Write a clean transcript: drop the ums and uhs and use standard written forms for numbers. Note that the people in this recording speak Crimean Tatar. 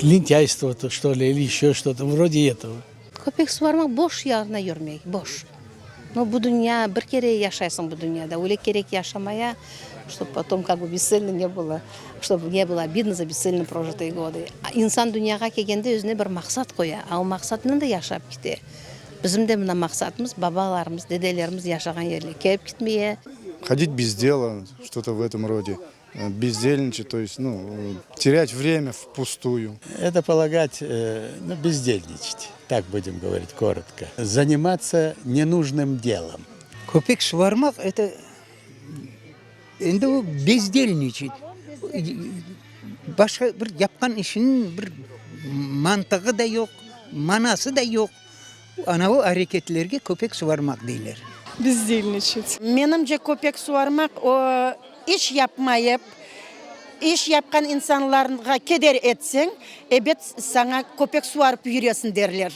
Лентяйство, то, что ли, или еще что-то вроде этого. Köpek suvarmaq boş yerine yürmek, boş. Но bu dünya bir kere yaşaysıñ bu dünyada, öyle kerek yaşamaya, чтобы потом как бы бесцельно не было, чтобы не было обидно за бесцельно прожитые годы. İnsan dünyağa kelgende özüne bir maqsat qoya, a o maqsatnen de yaşap kete. Bizim de mına maqsatımız babalarımız, dedelerimiz yaşağan yerlerge kelip ketmeye. Ходить без дела, что-то в этом роде. Бездельничать, то есть, ну, терять время впустую. Это полагать, ну, бездельничать, так будем говорить коротко. Заниматься ненужным делом. Köpek suvarmaq это endi o бездельничать. Başqa bir yapqan işiniñ bir mantığı da yoq, manası da yoq. Ana o areketlerge köpek suvarmaq deyler. Бездельничать. Menimce köpek suvarmaq o iş yapmayıp, iş yapqan insanlarğa keder etseñ, ebet saña köpek suvarıp yüresiñ derler.